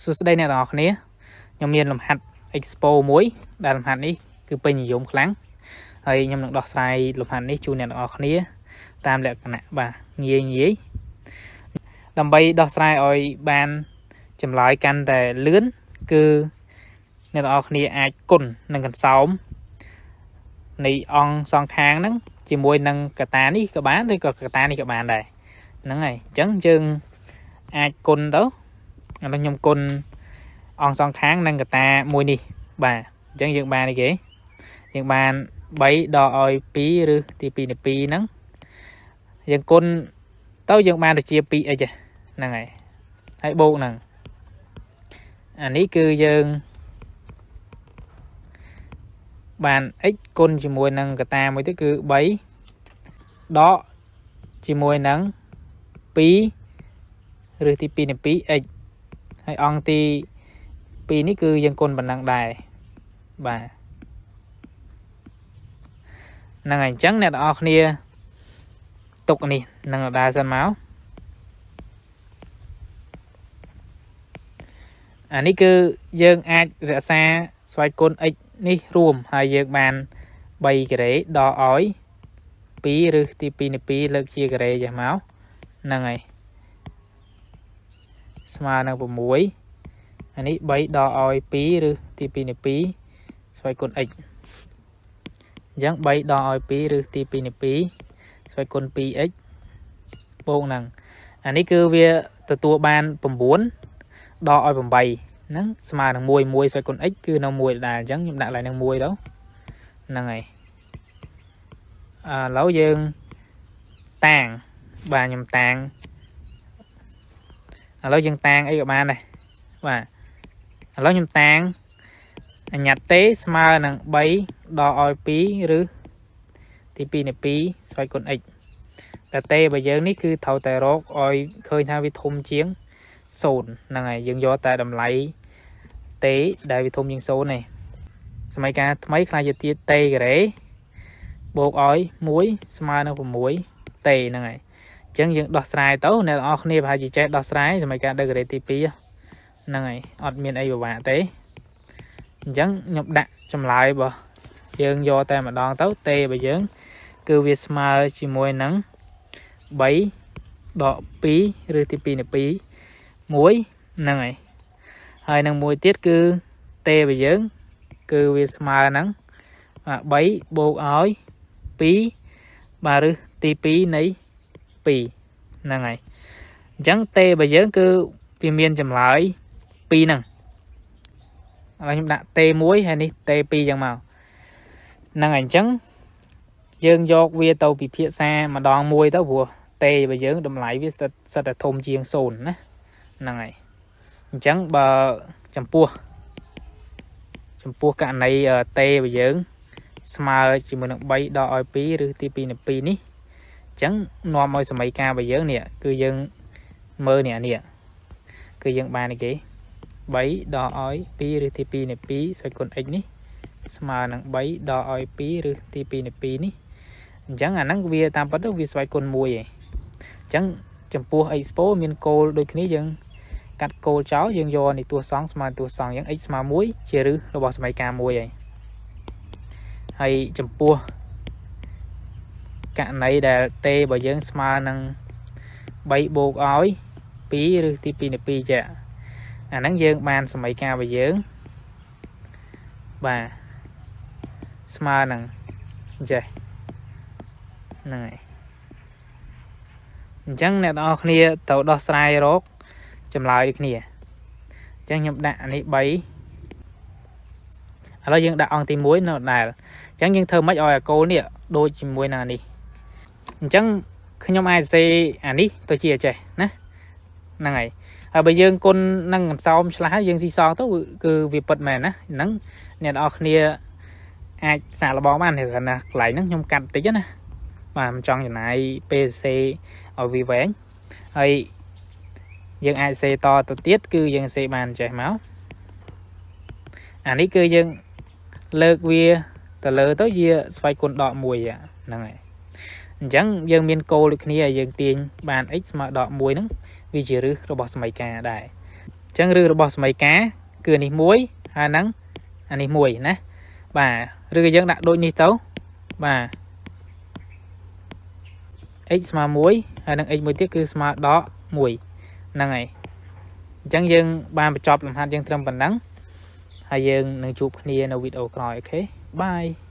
សួស្តីអ្នកទាំងអស់គ្នាខ្ញុំមានលំហាត់ Expo មួយដែលលំហាត់នេះគឺពេញនិយមខ្លាំងហើយខ្ញុំនឹងដោះស្រាយលំហាត់នេះជូនអ្នកទាំងអស់គ្នាតាមលក្ខណៈបាទងាយងាយដើម្បីដោះស្រាយឲ្យបានចម្លើយកាន់តែលឿនគឺអ្នកទាំងអស់គ្នាអាចគុណនិងកន្សោមនៃអង្គសងខាងហ្នឹងជាមួយនឹងកតានេះក៏បានឬក៏កតានេះក៏បានដែរហ្នឹងហើយអញ្ចឹងយើងអាចគុណទៅឥឡូវខ្ញុំគុណអង្គសងខាងនិងកតាមួយនេះបាទអញ្ចឹងយើងបានអីគេយើងបាន3ដកឲ្យ2ឬទី2នៃ2ហ្នឹងយើងគុណទៅយើងបានទៅជា 2x ហ្នឹងហើយហើយបូកហ្នឹងអានេះគឺយើងបាន x គុណជាមួយនឹងកតាមួយទៀតគឺ3ដកជាមួយនឹង2ឬទី2នៃ 2x ហើយអង្គទី2នេះគឺយើងគុណប៉ុណ្ណឹងដែរបាទហ្នឹងហើយអញ្ចឹងអ្នកទាំងអស់គ្នាទុកនេះនឹងដដែលសិនមកអានេះគឺយើងអាចរក្សាស្វ័យគុណ x នេះរួមហើយយើងបាន3ការ៉េដកឲ្យ2ឬទី2នៃ2លើកជាការ៉េចេះមកហ្នឹងហើយស្មើនឹង6អានេះ3ដកឲ្យ2ឬទី2នៃ2ស្វ័យគុណ x អញ្ចឹង3ដកឲ្យ2ឬទី2នៃ2ស្វ័យគុណ 2x បូកហ្នឹងអានេះគឺវាទទួលបាន9ដកឲ្យ8ហ្នឹងស្មើនឹង1 1ស្វ័យគុណ x គឺនៅ1ដែរអញ្ចឹងខ្ញុំដាក់ឡើងនឹង1ទៅហ្នឹងហើយឥឡូវយើងតាងបាទខ្ញុំតាងឥឡូវយើងតាងអីក៏បានដែរបាទឥឡូវខ្ញុំតាងអញ្ញត្តិទេស្មើនឹង3ដកឲ្យ2ឬទី2នៃ2ស្វ័យគុណ x តែទេបើយើងនេះគឺត្រូវតែរកឲ្យឃើញថាវាធំជាង0ហ្នឹងហើយយើងយកតែតម្លៃទេដែលវាធំជាង0នេះសម័យកាលថ្មីខ្លាចជាទៀតទេការ៉េបូកឲ្យ1ស្មើនឹង6ទេហ្នឹងហើយអញ្ចឹងយើងដោះស្រាយទៅអ្នកទាំងអស់គ្នាប្រហែលជាចេះដោះស្រាយសម័យកាលដឺការ៉េទី2ហ្នឹងហើយអត់មានអីពិបាកទេអញ្ចឹងខ្ញុំដាក់ចម្លើយរបស់យើងយកតែម្ដងទៅទេរបស់យើងគឺវាស្មើជាមួយនឹង3ដក2ឬទី2នៃ2 1ហ្នឹងហើយហើយនឹងមួយទៀតគឺទេរបស់យើងគឺវាស្មើនឹង3បូកឲ្យ2បាទឬទី2នៃ2ហ្នឹងហើយអញ្ចឹងទេរបស់យើងគឺវាមានចម្លើយ2ហ្នឹងឥឡូវខ្ញុំដាក់ទេ1ហើយនេះទេ2អញ្ចឹងមកហ្នឹងហើយអញ្ចឹងយើងយកវាទៅពិភាក្សាម្ដងមួយទៅព្រោះទេរបស់យើងតម្លៃវាសិតតែធំជាង0ណាហ្នឹងហើយអញ្ចឹងបើចំពោះករណីទេរបស់យើងស្មើជាមួយនឹង3ដកឲ្យ2ឬទី2នៃ2នេះអញ្ចឹងនាំឲ្យសម័យកាលរបស់យើងនេះគឺយើងមើលនេះគឺយើងបាននេះគេ3ដកឲ្យ2ឬទី2នៃ2ស្វ័យគុណ x នេះស្មើនឹង3ដកឲ្យ2ឬទី2នៃ2នេះអញ្ចឹងអាហ្នឹងវាតាមពិតទៅវាស្វ័យគុណ1ឯងអញ្ចឹងចំពោះ expo មានគោលដូចគ្នាយើងកាត់គោលចោលយើងយកនេះតួសង់ស្មើតួសង់អញ្ចឹង x ស្មើ1ជាឫសរបស់សម័យកាល1ហើយហើយចំពោះករណីដែលទេរបស់យើងស្មើនឹង3បូកឲ្យ2ឬទី2នៃ2ចាអាហ្នឹងយើងបានសម័យកាលរបស់យើងបាទស្មើនឹងចេះហ្នឹងហើយអញ្ចឹងអ្នកទាំងអស់គ្នាត្រូវដោះស្រាយរកចម្លើយដូចគ្នាអញ្ចឹងខ្ញុំដាក់អានេះ3ឥឡូវយើងដាក់អង្គទី1នៅដដែលអញ្ចឹងយើងធ្វើម៉េចឲ្យអាគោលនេះដូចជាមួយនឹងអានេះអញ្ចឹងខ្ញុំអាចសរសេរអានេះទៅជាចេះណាហ្នឹងហើយហើយបើយើងគុណនឹងកន្សោមឆ្លាស់យើងស៊ីសងទៅគឺវាពិតមែនណាហ្នឹងអ្នកនរគ្នាអាចសាកល្បងបានគ្រាន់តែកន្លែងហ្នឹងខ្ញុំកាត់បន្តិចណាបាទមិនចង់ចំណាយពេលសរសេរឲ្យវាវែងហើយយើងអាចសេតទៅទៀតគឺយើងសេបានចេះមកអានេះគឺយើងលើកវាទៅលើទៅជាស្វ័យគុណដក1ហ្នឹងហើយអញ្ចឹងយើងមានគោលដូចគ្នាយើងទាញបាន x ស្មើដក1ហ្នឹងវាជាឫសរបស់សម័យកាលដែរ ញ្ចឹងឫសរបស់សមីការគឺនេះមួយហើយហ្នឹងអានេះមួយណាបាទឬក៏យើងដាក់ដូចនេះទៅបាទ x ស្មើ1ហើយនឹង x មួយទៀតគឺស្មើដក1ហ្នឹងហើយអញ្ចឹងយើងបានបញ្ចប់លំហាត់យើងត្រឹមប៉ុណ្ណឹងហើយយើងនឹងជួបគ្នានៅវីដេអូក្រោយ OK bye.